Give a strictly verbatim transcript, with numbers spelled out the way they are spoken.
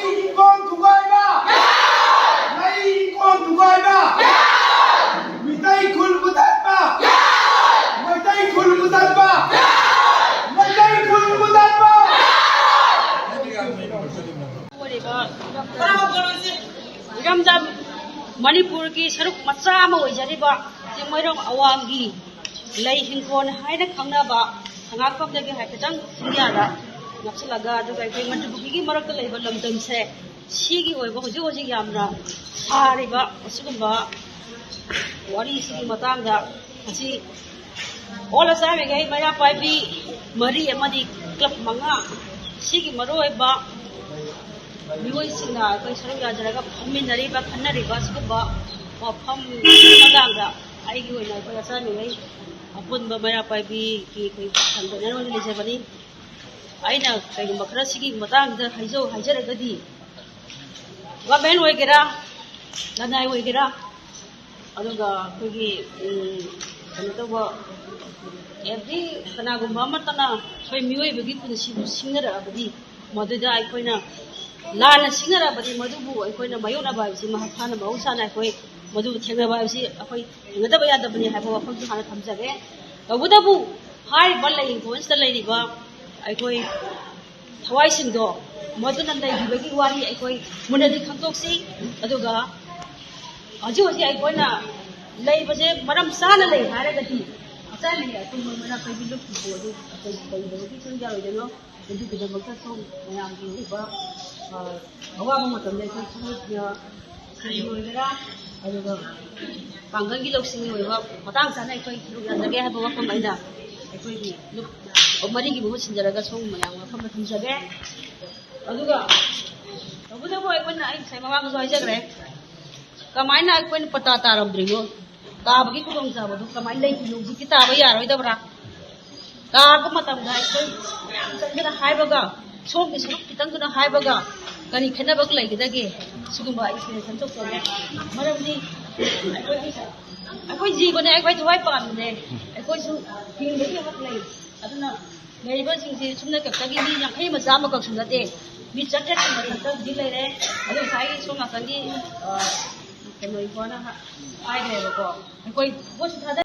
ꯏꯪꯈꯣꯜ ꯊꯨꯒꯥꯏꯕ! ꯃꯩ ꯏꯪꯈꯣꯜ ꯊꯨꯒꯥꯏꯕ! ꯃꯤꯇꯩ ꯈꯨꯜ ꯃꯨꯊꯠꯄ! ꯃꯩꯇꯩ ꯈꯨꯜ ꯃꯨꯊꯠꯄ! ꯃꯩꯇꯩ ꯈꯨꯜ ꯃꯨꯊꯠꯄ! ꯑꯣꯏꯔꯤꯕ ꯏꯔꯝꯗꯝ ꯃꯅꯤꯄꯨꯔꯒꯤ ꯁꯔꯨꯛ ꯃꯆꯥ ꯑꯃ ꯑꯣꯏꯖꯔꯤꯕ ꯆꯤꯡꯃꯩꯔꯣꯡ ꯑꯋꯥꯡꯒꯤ ꯂꯩ ꯍꯤꯡꯈꯣꯜ ꯍꯥꯏꯅ ꯈꯪꯅꯕ ꯁꯉꯥꯛꯐꯝꯗꯒꯤ ꯍꯥꯏꯐꯦꯠꯇꯪ ꯆꯤꯡꯌꯥꯗ ꯅꯞꯁꯤꯜꯂꯒ, ꯑꯗꯨꯒ ꯑꯩꯈꯣꯏ ꯃꯟꯇ꯭ꯔꯤ ꯄꯨꯈ꯭ꯔꯤꯒꯤ ꯃꯔꯛꯇ ꯂꯩꯕ ꯂꯝꯗꯝꯁꯦ, ꯁꯤꯒꯤ ꯑꯣꯏꯕ ꯍꯧꯖꯤꯛ ꯍꯧꯖꯤꯛ ꯌꯥꯝꯅ ꯁꯥꯔꯤꯕ ꯑꯁꯤꯒꯨꯝꯕ ꯋꯥꯔꯤꯁꯤꯒꯤ ꯃꯇꯥꯡꯗ ꯉꯁꯤ ꯑꯣꯜ ꯑꯁꯥꯝ ꯃꯩꯔꯥ ꯄꯥꯏꯕꯤ ꯃꯔꯤ ꯑꯃꯗꯤ ꯀ꯭ꯂꯕ ꯃꯉꯥ, ꯁꯤꯒꯤ ꯃꯔꯨꯑꯣꯏꯕ ꯃꯤꯑꯣꯏꯁꯤꯡꯅ ꯑꯩꯈꯣꯏ ꯁꯔꯨꯛ ꯌꯥꯖꯔꯒ ꯐꯝꯃꯤꯟꯅꯔꯤꯕ, ꯈꯟꯅꯔꯤꯕ ꯑꯁꯤꯒꯨꯝꯕ ꯋꯥꯐꯝ ꯃꯇꯥꯡꯗ ꯑꯩꯒꯤ ꯑꯣꯏꯅ ꯑꯩꯈꯣꯏ ꯑꯁꯥꯝ ꯃꯩꯔꯥ ꯑꯄꯨꯟꯕ ꯃꯩꯔꯥ ꯄꯥꯏꯕꯤꯒꯤ ꯑꯩꯈꯣꯏ ꯁꯪꯒꯅ ꯑꯣꯏꯅ ꯂꯩꯖꯕꯅꯤ꯫ ꯑꯩꯅ ꯀꯩꯒꯨꯝꯕ ꯈꯔ ꯁꯤꯒꯤ ꯃꯇꯥꯡꯗ ꯍꯥꯏꯖꯧ ꯍꯥꯏꯖꯔꯒꯗꯤ, ꯒꯚꯔꯟꯃꯦꯟ ꯑꯣꯏꯒꯦꯔꯥ, ꯂꯅꯥꯏ ꯑꯣꯏꯒꯦꯔꯥ, ꯑꯗꯨꯒ ꯑꯩꯈꯣꯏꯒꯤ, ꯎꯝ, ꯀꯩꯅꯣ ꯇꯧꯕ, ꯑꯦꯚ꯭ꯔꯤ ꯀꯅꯥꯒꯨꯝꯕ ꯑꯃꯠꯇꯅ ꯑꯩꯈꯣꯏ ꯃꯤꯑꯣꯏꯕꯒꯤ ꯄꯨꯟꯁꯤꯕꯨ ꯁꯤꯡꯅꯔꯛꯑꯕꯗꯤ, ꯃꯗꯨꯗ ꯑꯩꯈꯣꯏꯅ ꯂꯥꯟꯅ ꯁꯤꯡꯅꯔꯛꯑꯕꯗꯤ, ꯃꯗꯨꯕꯨ ꯑꯩꯈꯣꯏꯅ ꯃꯥꯌꯣꯛꯅꯕ ꯍꯥꯏꯕꯁꯤ ꯃꯍꯧꯁꯥꯅ, ꯃꯍꯧꯁꯥꯅ ꯑꯩꯈꯣꯏ ꯃꯗꯨꯕꯨ ꯊꯦꯡꯅꯕ ꯍꯥꯏꯕꯁꯤ ꯑꯩꯈꯣꯏ ꯊꯦꯡꯅꯗꯕ ꯌꯥꯗꯕꯅꯤ ꯍꯥꯏꯕ ꯋꯥꯐꯝꯁꯨ ꯍꯥꯟꯅ ꯊꯝꯖꯒꯦ꯫ ꯇꯧꯕꯇꯕꯨ ꯍꯥꯏꯔꯤꯕ ꯂꯩ ꯏꯪꯈꯣꯜꯁꯤꯗ ꯂꯩꯔꯤꯕ ꯑꯩꯈꯣꯏ ꯊꯋꯥꯏꯁꯤꯡꯗꯣ ꯃꯗꯨꯅ ꯂꯩꯈꯤꯕꯒꯤ ꯋꯥꯔꯤ ꯑꯩꯈꯣꯏ ꯃꯨꯟꯅꯗꯤ ꯈꯪꯗꯣꯛꯁꯤ꯫ ꯑꯗꯨꯒ ꯍꯧꯖꯤꯛ ꯍꯧꯖꯤꯛ ꯑꯩꯈꯣꯏꯅ ꯂꯩꯕꯁꯦ ꯃꯔꯝ ꯆꯥꯅ ꯂꯩ ꯍꯥꯏꯔꯒꯗꯤ, ꯍꯛꯆꯥꯡꯒꯤ ꯑꯄꯨꯟꯕ ꯃꯅꯥꯛꯇꯒꯤ ꯂꯨꯞꯈꯤꯕ ꯑꯗꯨ ꯑꯩꯈꯣꯏ ꯀꯩꯗꯧꯕꯒꯤ ꯁꯨꯝ ꯌꯥꯔꯣꯏꯗꯣꯏꯅꯣ? ꯑꯗꯨꯒꯤꯗꯃꯛꯇ ꯁꯣꯝ ꯃꯌꯥꯝꯒꯤ ꯑꯣꯏꯕ, ꯑ, ꯑꯋꯥꯕ ꯃꯇꯝꯗ ꯑꯩꯈꯣꯏ ꯁꯨꯝ, ꯑ, ꯁꯤꯒꯤ ꯑꯣꯏꯒꯦꯔꯥ, ꯑꯗꯨꯒ ꯄꯥꯡꯒꯜꯒꯤ ꯂꯧꯁꯤꯡꯒꯤ ꯑꯣꯏꯕ ꯃꯇꯥꯡ ꯆꯥꯅ ꯑꯩꯈꯣꯏ ꯁꯔꯨꯛ ꯌꯥꯖꯒꯦ ꯍꯥꯏꯕ ꯋꯥꯐꯝ ꯑꯩꯅ ꯑꯩꯈꯣꯏꯒꯤ ꯂꯨꯞ ꯃꯔꯤꯒꯤ ꯃꯍꯨꯠ ꯁꯤꯟꯖꯔꯒ ꯁꯣꯝ ꯃꯌꯥꯝ ꯋꯥꯐꯝꯗ ꯊꯝꯖꯒꯦ꯫ ꯑꯗꯨꯒ ꯇꯧꯕꯇꯕꯨ ꯑꯩꯈꯣꯏꯅ, ꯑꯩ ꯉꯁꯥꯏ ꯃꯃꯥꯡꯗꯁꯨ ꯍꯥꯏꯖꯈ꯭ꯔꯦ, ꯀꯃꯥꯏꯅ ꯑꯩꯈꯣꯏꯅ ꯄꯇꯥ ꯇꯥꯔꯝꯗ꯭ꯔꯤꯅꯣ, ꯇꯥꯕꯒꯤ ꯈꯨꯗꯣꯡꯆꯥꯕꯗꯣ ꯀꯃꯥꯏꯅ ꯂꯩꯇ꯭ꯔꯤꯅꯣ? ꯍꯧꯖꯤꯛꯇꯤ ꯇꯥꯕ ꯌꯥꯔꯣꯏꯗꯕ꯭ꯔꯥ? ꯇꯥꯔꯛꯄ ꯃꯇꯝꯗ ꯑꯩꯈꯣꯏ ꯃꯌꯥꯝ ꯆꯪꯗꯅ ꯍꯥꯏꯕꯒ, ꯁꯣꯝꯒꯤ ꯁꯔꯨꯛ ꯈꯤꯇꯪꯗꯨꯅ ꯍꯥꯏꯕꯒ ꯀꯔꯤ ꯈꯦꯠꯅꯕ ꯂꯩꯒꯗꯒꯦ? ꯁꯤꯒꯨꯝꯕ ꯑꯩ ꯁꯤꯗ ꯁꯦꯝꯗꯣꯛꯆꯒꯦ꯫ ꯃꯔꯝꯗꯤ ꯑꯩꯈꯣꯏꯒꯤ, ꯑꯩꯈꯣꯏ ꯖꯤꯕꯅꯦ, ꯑꯩꯈꯣꯏ ꯊꯋꯥꯏ ꯄꯥꯟꯕꯅꯦ, ꯑꯩꯈꯣꯏꯁꯨ ꯍꯤꯡꯕꯒꯤ ꯍꯛ ꯂꯩ꯫ ꯑꯗꯨꯅ ꯂꯩꯔꯤꯕꯁꯤꯡꯁꯤ ꯁꯨꯝꯅ ꯈꯛꯇꯒꯤ ꯃꯤ ꯌꯥꯡꯈꯩ ꯑꯃ ꯆꯥꯝꯃꯈꯛꯁꯨ ꯅꯠꯇꯦ꯫ ꯃꯤ ꯆꯥꯇ꯭ꯔꯦꯠꯀꯤ ꯃꯊꯛꯇꯕꯨꯗꯤ ꯂꯩꯔꯦ꯫ ꯑꯗꯨ ꯉꯁꯥꯏꯒꯤ ꯁꯣꯝ ꯅꯥꯀꯟꯒꯤ, ꯑ, ꯀꯩꯅꯣ, ꯏꯕꯣꯅ ꯍꯥꯏꯈ꯭ꯔꯦꯕꯀꯣ, ꯑꯩꯈꯣꯏ ꯄꯣꯠꯁꯨ ꯊꯥꯗ